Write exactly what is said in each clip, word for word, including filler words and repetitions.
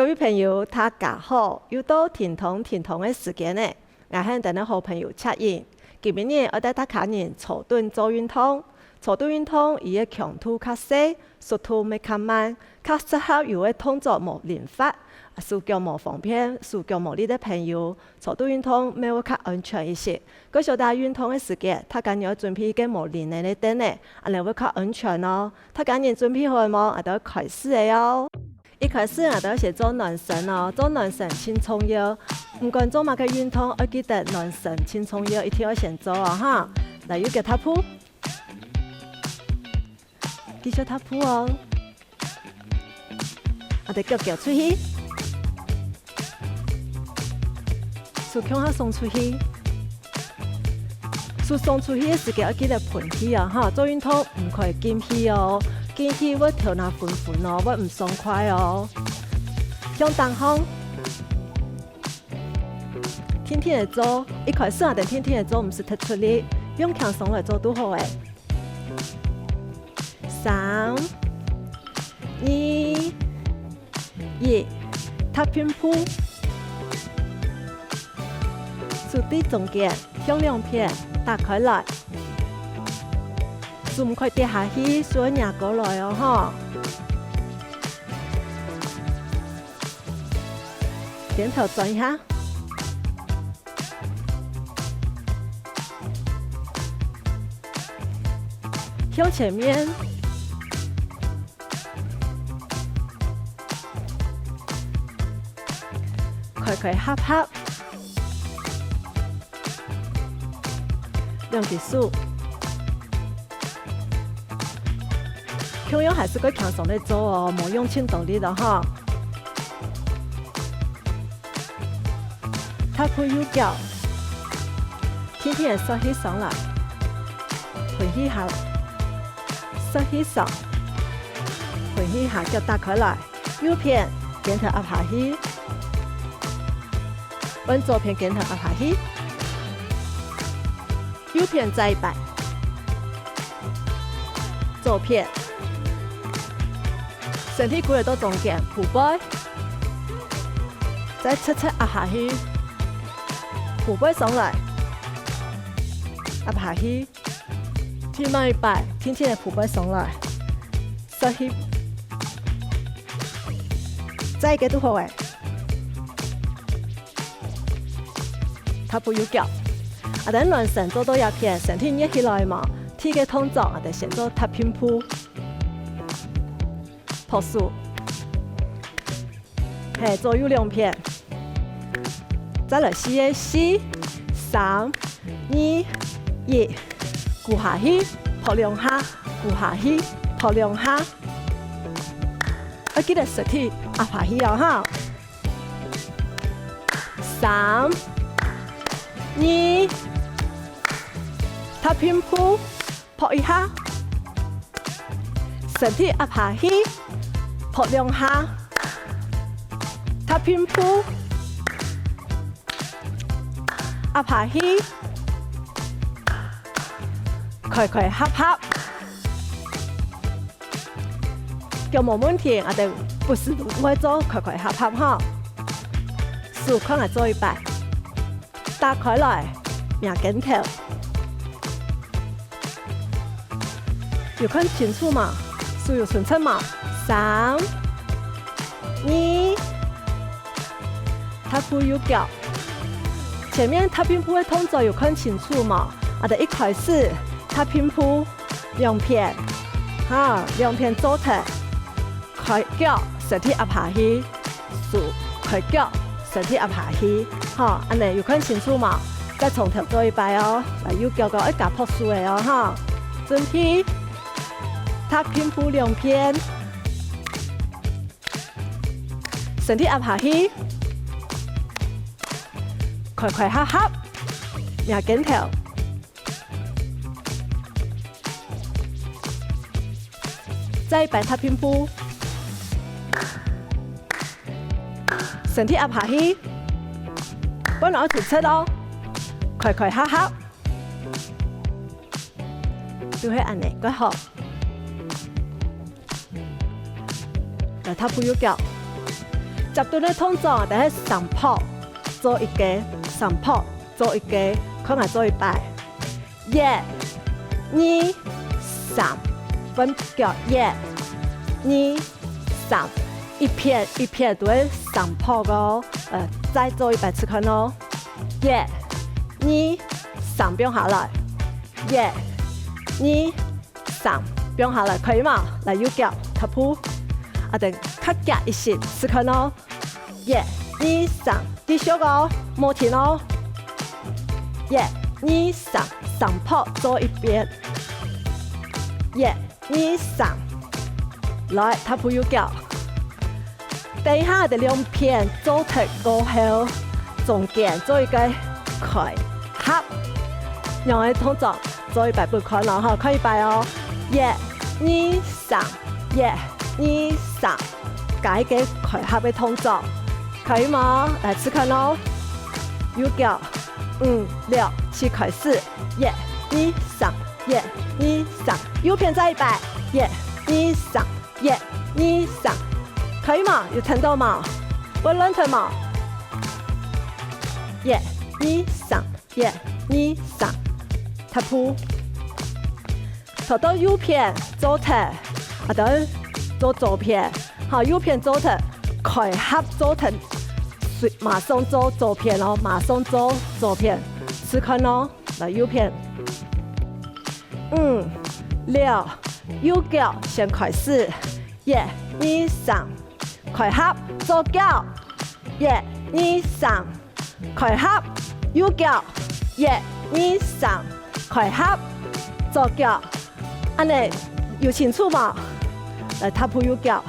各位朋友，大家好！又到停動停動个時間了。𠊎係你等个好朋友Chat Yin。今晡日愛帶大家人坐等做運動。坐等運動，佢个強度較細，速度乜較慢，較適合有个動作無靈活、手腳無方便、手腳無力个朋友。坐等運動乜會較安全一息。該曉得運動个時節，大家人愛準備一個無靈仔个凳仔，恁仔會較安全哦。大家人準備好了無？𠊎兜開始了哦！ 一開始𠊎兜愛先做暖身哦，做暖身盡重要。毋管做麼个運動，愛記得暖身盡重要，一定愛先做哦哈。來，右腳踏步，繼續踏步哦。𠊎兜腳翹出去，手共下送出去。 手送出去个時節愛記得歕氣啊哈，做運動毋可以噤氣哦，噤氣會頭那昏昏哦，會毋爽快哦。向頂項，定定仔做，一開始啊，定定仔做，毋使忒出力，用輕鬆來做就好了。三、二、 一，踏平步，手對中間，向兩片打開來。手毋可以跌下去，手愛擎高來哦吼。肩頭轉一下。向前面。 開開合合，兩隻手。共樣還係愛輕鬆仔做哦，無用盡多力哦吼。踏步右腳，定定仔欶氣上來，歕氣下，欶氣上，歕氣下，腳打開來。 右片，肩頭壓下去。換左片，肩頭壓下去。右片再一擺。左片。身體跍到中間，蹼背。再直直壓下去。蹼背上來。壓下去。 第二擺，定定仔蹼背上來，欶氣，再一個就好了。踏步右腳。啊，等暖身做到這片，身體熱起來嘛，第一個動作，𠊎兜先做踏平步。拍手。 係，左右兩片。再來四個，四、三、二、一，跍下去，拍兩下，跍下去，拍兩下。愛記得身體壓下去哦，哈。三、二，踏平步。 拍一下，身體壓下去，拍兩下，踏平步，壓下去，開開合合。腳無問題，𠊎兜不時會做開開合合吼。手看𠊎做一擺。 打開來，摸肩頭。有看清楚無？手有伸直無？三、二，踏步右腳。前面踏平步个動作有看清楚無？啊，就一開始踏平步，兩片，哈，兩片做忒。 開腳，身體壓下去，手，開腳，身體壓下去，吼，恁仔有看清楚無？再從頭做一擺哦，來，右腳个愛加拍手个哦，吼。準備，踏平步兩片，身體壓下去，開開合合，摸肩頭。 再擺踏平步，身體壓下去，本來愛伸直哦，開開合合，就係恁仔，蓋好。 來踏步右腳。接等个動作就係三拍，做一个，三拍，做一个，看𠊎做一擺。一、二、三，換腳一、二、三，一片一片都係三拍哦。呃，再做一擺試看哦。一、二、三，放下來。一、二、三，放下來，可以無？來，右腳踏步，啊，等較遽一息試看哦。一、二、三，繼續哦，莫停哦。一、二、三，三拍做一遍。一、二、三，來，踏步右腳。等一下，𠊎兜兩片做忒過後，中間做一个開合，兩个動作做一擺分看哦，吼，看一擺哦。一、二、三，一、二、三，加一个開合个動作，可以無？來試看哦。右腳，五、六、七，開始。一、二、三，一、二、三，右片再一擺。一、二、三，一、二、三，可以無？有聽到無？會亂忒無？一、二、三，一、二、三，踏步。拖到右片做忒，啊，等做左片，好，右片做忒，開合做忒，隨，馬上做左片哦，馬上做左片，試看哦，來，右片。五、六，右腳先開始，一、二、三，開合，左腳，一、二、三，開合，右腳，一、二、三，開合，左腳。恁呢有清楚無？來，踏步右腳。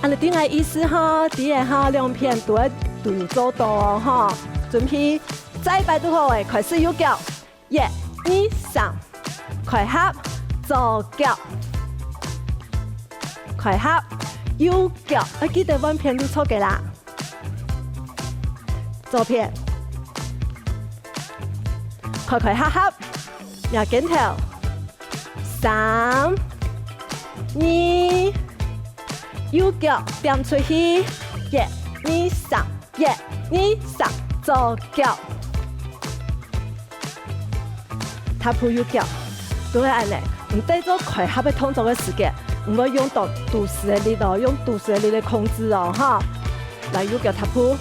恁呢知𠊎意思吼，知仔吼，兩片都愛都有做到哦，吼。準備，再一擺就好誒，開始右腳。一、二、三，開合，左腳，開合，右腳，愛記得換片就著个啦。左片，開開合合，摸肩頭。三、二、右腳點出去，一、二、三，一、二、三，左腳。踏步右腳，都係恁呢，毋使做開合个動作个時節，毋會用到肚屎个力哦，用肚屎个力來控制哦，哈。來，右腳踏步。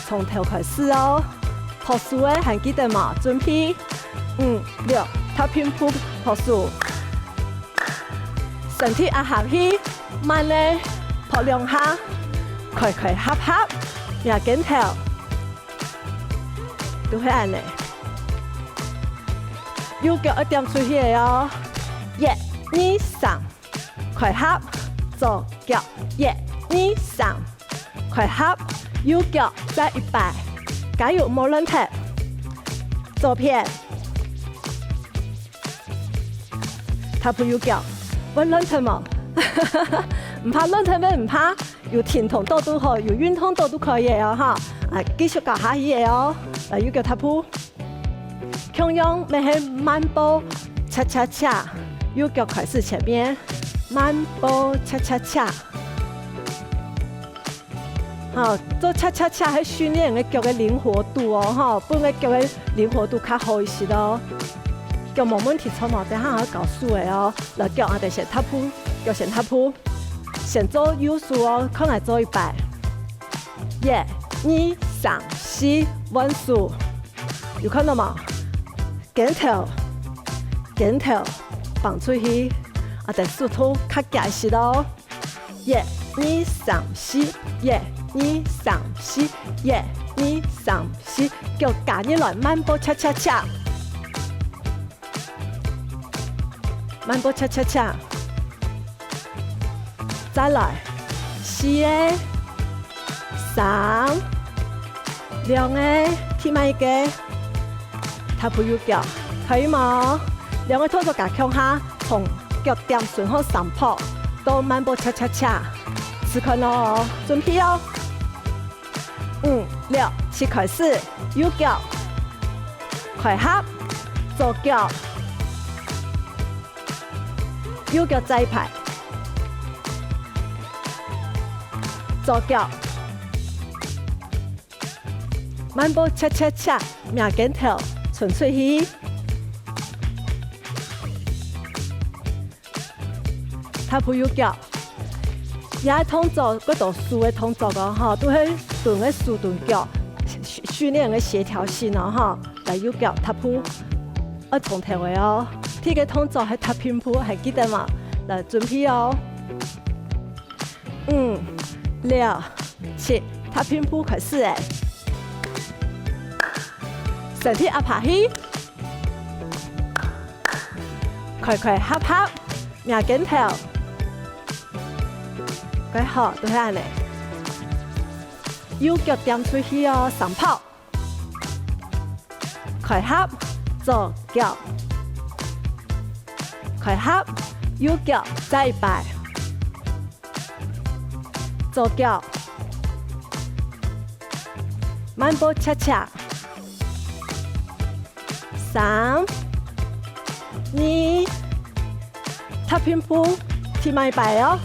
從頭開始哦。拍手个還記得無？準備，五、六，踏平步拍手。身體壓下去，慢个拍兩下，開開合合，摸肩頭，都係恁呢。右腳愛點出去个哦，一、二、三。 開合，左腳，一、二、三，開合，右腳再一擺，加油，莫亂忒。左片，踏步右腳，會亂忒無？毋怕亂忒咩？毋怕，有停動到都好，有運動到都可以个哦，哈。啊，繼續搞下去个哦。來，右腳踏步。 共樣乜係慢步恰恰恰，右腳開始前面，慢步恰恰恰。好，做恰恰恰係訓練个腳个靈活度哦，吼，分个腳个靈活度較好一息哦。腳無問題著無？等下𠊎教手个哦。來，腳啊，等先踏步，腳先踏步，先做右手哦，看𠊎做一擺。一、二、三、四，換手。 有看到無？肩頭，肩頭，放出去，啊，等速度較遽一息哦。一、二、三、四，一、二、三、四，一、二、三、四，腳加入來，慢步恰恰恰。慢步恰恰恰。 再來，四个，三，兩个，第麼个？踏步右腳，可以無？兩个動作加共下，從腳點順後三步，到慢步恰恰恰，試看哦，準備哦。五、六、七，開始，右腳，開合，左腳， 右腳再一擺，左腳，慢步恰恰恰，抿肩頭，伸出去。踏步右腳。這動作，較多手个動作哦，吼，都係對个手對腳，訓，訓練个協調性哦，吼。來，右腳踏步，愛從頭个哦。第一个動作係踏平步，還記得無？來，準備哦。五、六、七，踏平步開始欸。身體壓下去。 開開合合，抿肩頭。蓋好，都係恁呢。右腳點出去哦，上拍。開合，左腳。開合，右腳，再一擺。 左腳。慢步恰恰。三、二，踏平步，第二擺哦。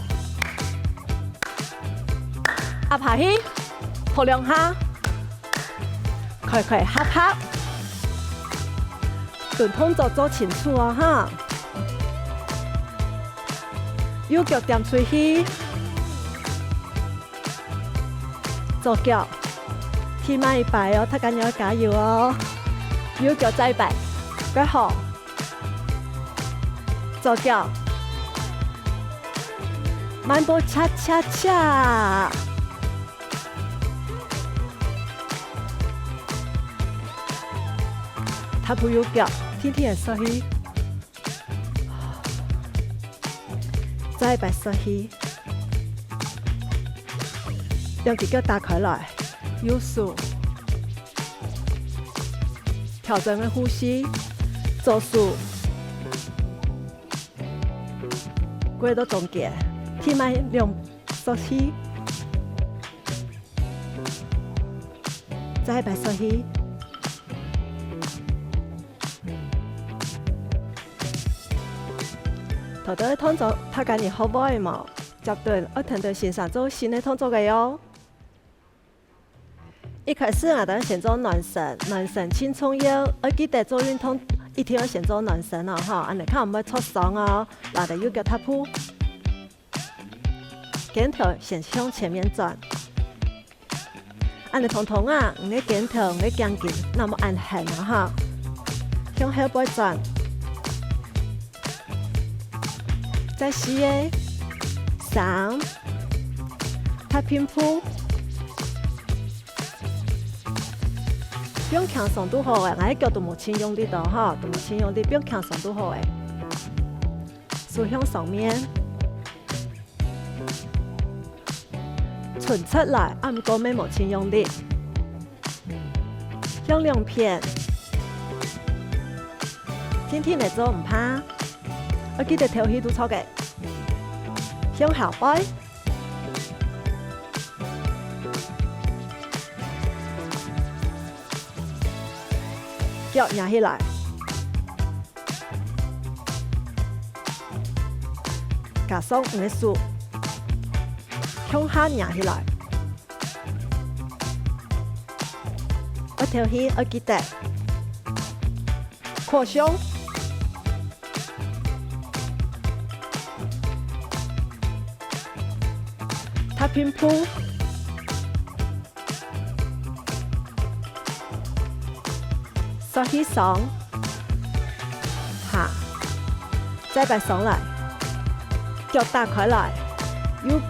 壓下去，拍兩下。 開開合合。動作做清楚哦，哈。右腳點出去。左腳。第二擺哦，大家愛加油哦。右腳再一擺，蓋好。左腳。慢步恰恰恰。 踏步右腳，定定仔欶氣。再一擺欶氣。兩隻腳打開來，右手。調整个呼吸，左手。 過到中間，第二擺兩欶氣，再一擺欶氣。頭頭个動作大家有學會無？接等愛跈等先生做新个動作个喲。 一開始𠊎兜先做暖身，暖身盡重要，愛記得做運動一定愛先做暖身哦，吼，恁呢較毋會著傷哦。來，右腳踏步，肩頭先向前面轉。恁呢通通啊，你个肩頭、你个頸根，那麼恁絚哦，哈。向後背轉。再四个，三，踏平步。 放輕鬆就好欸，𠊎个腳都無盡用力哦，吼，都無盡用力，放輕鬆就好欸。手向上面，伸出來，啊，毋過乜無盡用力。向兩片，定定仔做毋怕，愛記得敨氣就著个。向後背。 腳擎起來，加上你个手，共下擎起來。愛敨氣，愛記得。 擴胸。踏平步。欶氣上。下。再擺上來。腳打開來。右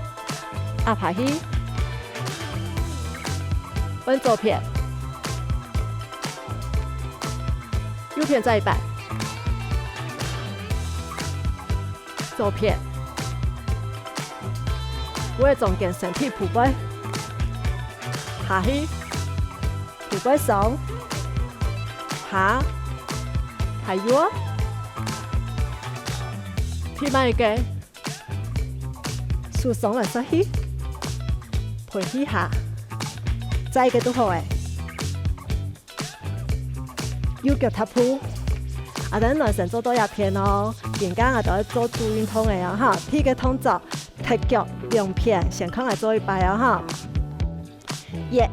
壓下去。換左片。 右片再一擺。左片。過中間身體跍背。下去。跍背上。下。還有哦。第二个。 手上來欶氣，歕氣下，再一个就好欸。右腳踏步，啊，𠊎兜暖身做到這片哦，今下𠊎兜愛做主運動个哦，哈。第一个動作，踢腳兩片，先看𠊎做一擺哦，哈。一、二。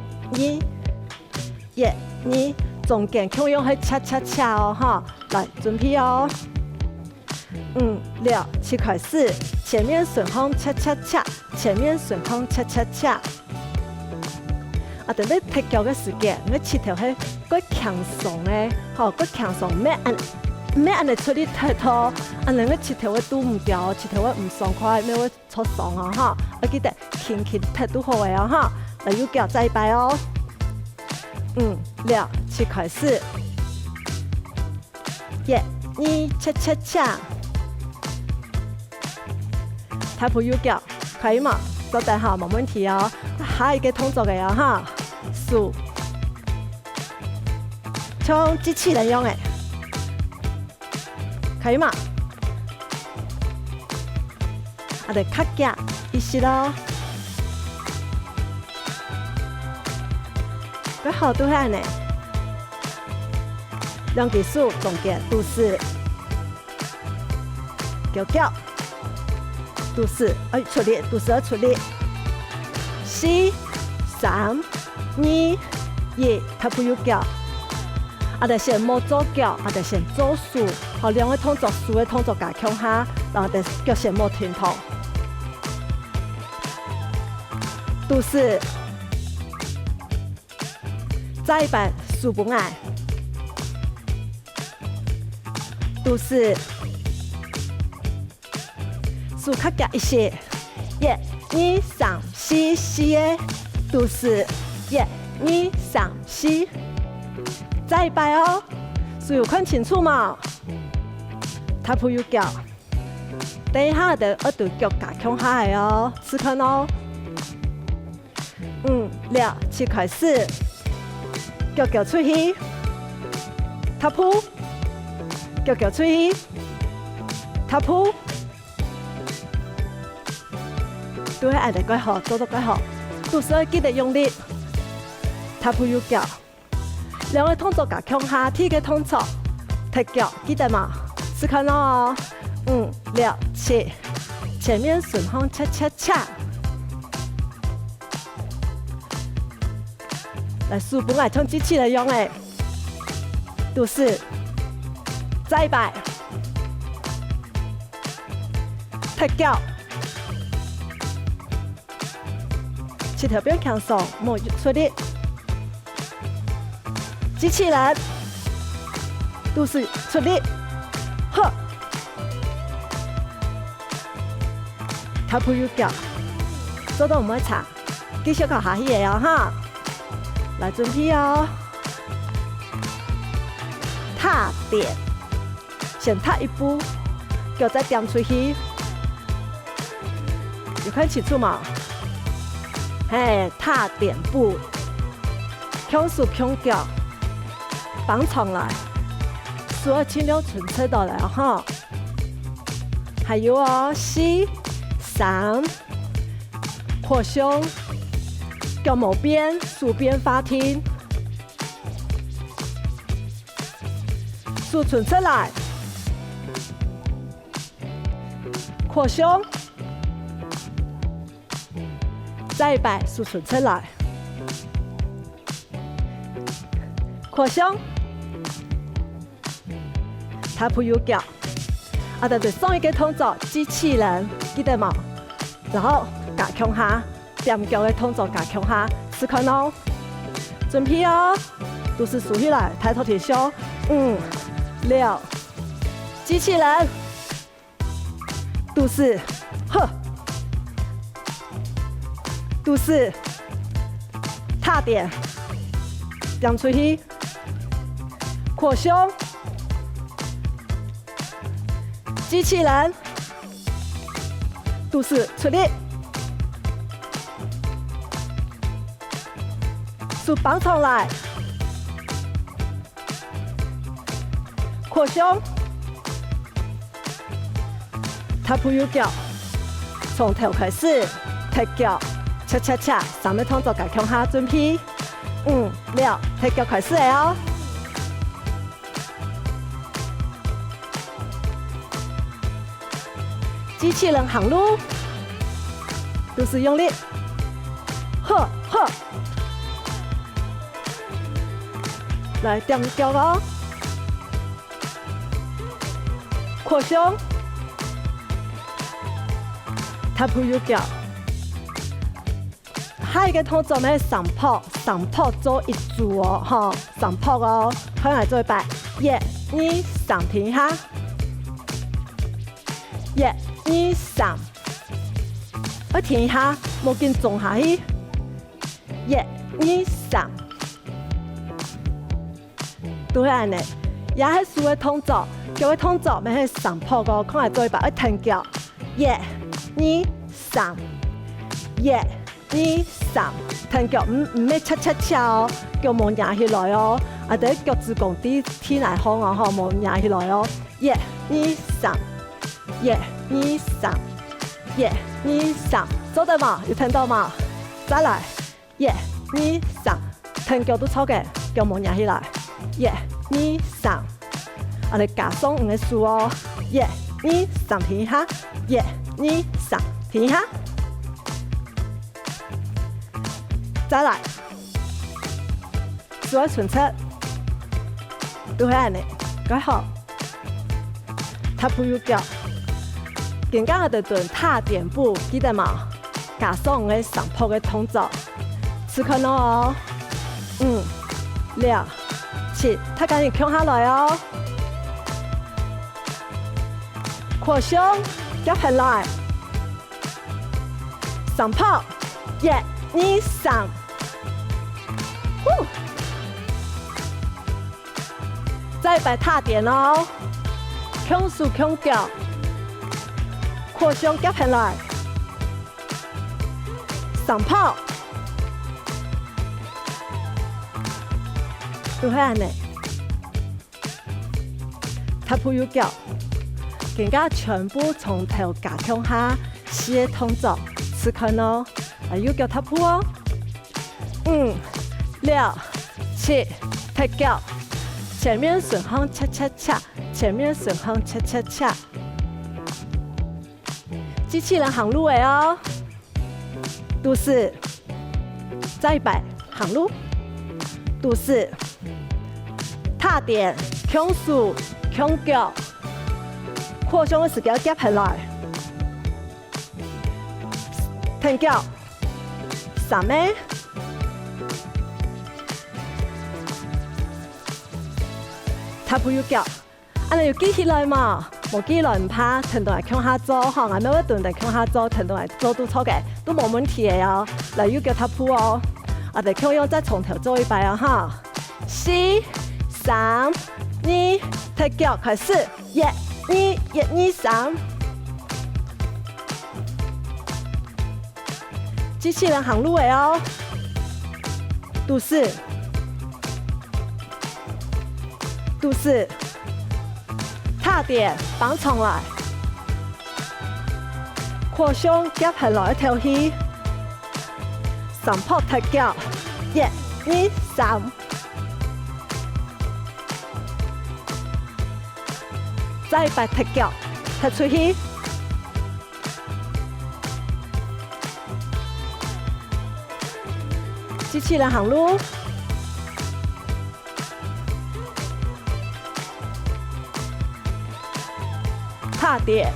一、二，中間共樣係恰恰恰哦，哈。來，準備哦。五、六、七，開始。前面順風恰恰恰，前面順風恰恰恰。啊，等你踢腳个時間，你膝頭係較輕鬆个，吼，較輕鬆，毋免恁，毋免恁樣出力踢哦，恁樣个膝頭會堵毋著，膝頭會毋爽快，毋會 著傷哦，哈。愛記得輕輕踢就好个哦，哈。來，右腳再一擺哦。五、六、七，開始。一、二，恰恰恰。踏步右腳，可以無？做得哈，無問題哦。下一個動作个哦，哈。手，像機器人樣个。 可以嗎？啊，對，較遽一息哦。較好，就係恁樣。兩隻手中間，肚屎。翹翹。肚屎，愛出力，肚屎愛出力。四、三、 二、一，踏步右腳。啊，就先莫做腳，啊，就先做手。好，兩個動作，手个動作加共下，然後就腳先莫停動。肚屎。再一擺，手分𠊎。肚屎。 手較遽一息。一、二、三、四，四个肚屎。一、二、三、四。再一擺哦，手有看清楚無？踏步右腳。等一下就愛對腳加共下个哦，試看哦。 五、六、七，開始。腳翹出去，踏步，腳翹出去，踏步。對，恁樣較好，做到較好。肚屎愛記得用力，踏步右腳。 兩個動作加共下，第一個動作，踢腳，記得無？試看哦。五、六、七，前面順風恰恰恰。來，手分𠊎像機器人樣仔。肚屎。再一擺。踢腳。 膝頭放輕鬆，莫出力。機器人，肚屎出力，好。踏步右腳，做到毋會差，繼續搞下去个哦哈。來準備哦，踏點。 先踏一步，腳再點出去。有看清楚無？嘿，踏點步，共手共腳，放長來，手愛盡量伸直到來哦，吼。還有哦，四、三，擴胸，腳無變，手變畫定。 手伸直來，擴胸，再一擺，手伸直來，擴胸，踏步右腳，啊，等等上一個動作，機器人，記得無？然後加共下。 踮腳个動作加共下，試看哦。準備哦，肚屎收起來，抬頭挺胸。五、六，機器人，肚屎，好，肚屎，踏點，踮出去，擴胸，機器人。 肚屎出力，手放長來，擴胸，踏步右腳，從頭開始，踢腳，恰恰恰，三個動作加共下準備，五、六，踢腳開始了哦。 機器人行路，肚屎用力，好，好。來，踮腳哦。擴胸。踏步右腳。下一個動作呢，上拍，上拍做一組哦，吼，上拍哦。看𠊎做一擺，一、二、三，停一下。一、二、三。愛停一下，無緊衝下去。 一、二、三。就係恁仔，這係手个動作，腳个動作乜係上拍个，看𠊎做一擺，愛跈腳。一、二、三。一、二、三。跈腳，毋，毋係恰恰恰哦，腳無擎起來哦，啊，等腳趾公在地泥項哦，吼，無擎起來哦。一、二、三。一、二、三。一、二、三。做得無？有跈到無？再來。 一、二、三，跈腳都著个，腳無擎起來。一、二、三，啊，來加上你个手哦。一、二、三，停一下。一、二、三，停一下。再來，手愛伸直，就係恁仔，蓋好。 踏步右腳。今下𠊎兜蹲踏點步，記得無？加上你个上拍个動作。試看哦。五、六、七，大家人共下來哦。擴胸，夾絚來。上拍，一、二、三。呼！ 再擺踏點哦，共手共腳，擴胸夾絚來，上拍，就係恁仔。踏步右腳，今下全部從頭加共下，四個動作，試看哦。啊，右腳踏步哦。 五、六、七，踢腳，前面順項恰恰恰，前面順項恰恰恰。機器人行路仔哦，肚屎，再一擺行路，肚屎，踏點，共手，共腳，擴胸个時間夾絚來。 跈腳，三個。踏步右腳，恁仔有記起來無？無記來毋怕，跈等𠊎共下做，吼，𠊎乜會跈等共下做，跈等𠊎做都著个，都無問題个哦。來，右腳踏步哦，啊，再共樣再從頭做一擺哦，哈。四、三、二，踢腳，開始。 一、二，一、二、三。機器人行路仔哦。肚屎，肚屎，踏點，放長來。擴胸，夾絚來敨氣。上拍踢腳，一、二、三。 再一擺踢腳，踢出去。機器人行路。踏點。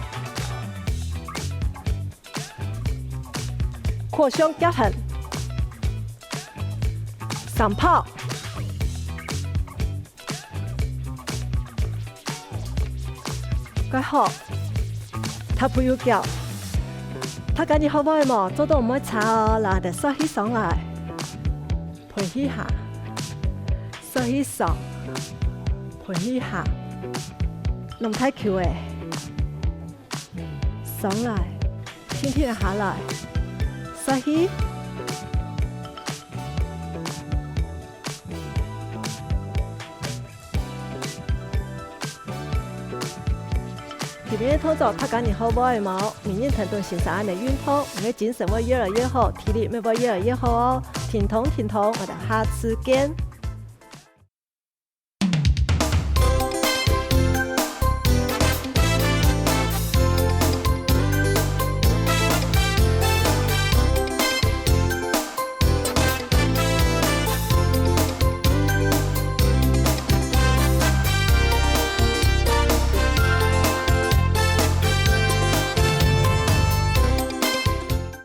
擴胸夾絚。上拍。蓋好。踏步右腳。大家你學會無？做到毋會差哦，來，再嗍氣上來。歕氣下。嗍氣上。歕氣下。挵大臼仔。 上來，輕輕下來，嗍氣。今晡日个動作大家你學會無？每日跈等先生恁仔運動，你个精神會越來越好，體力乜會越來越好哦。停動，停動，𠊎兜下次見。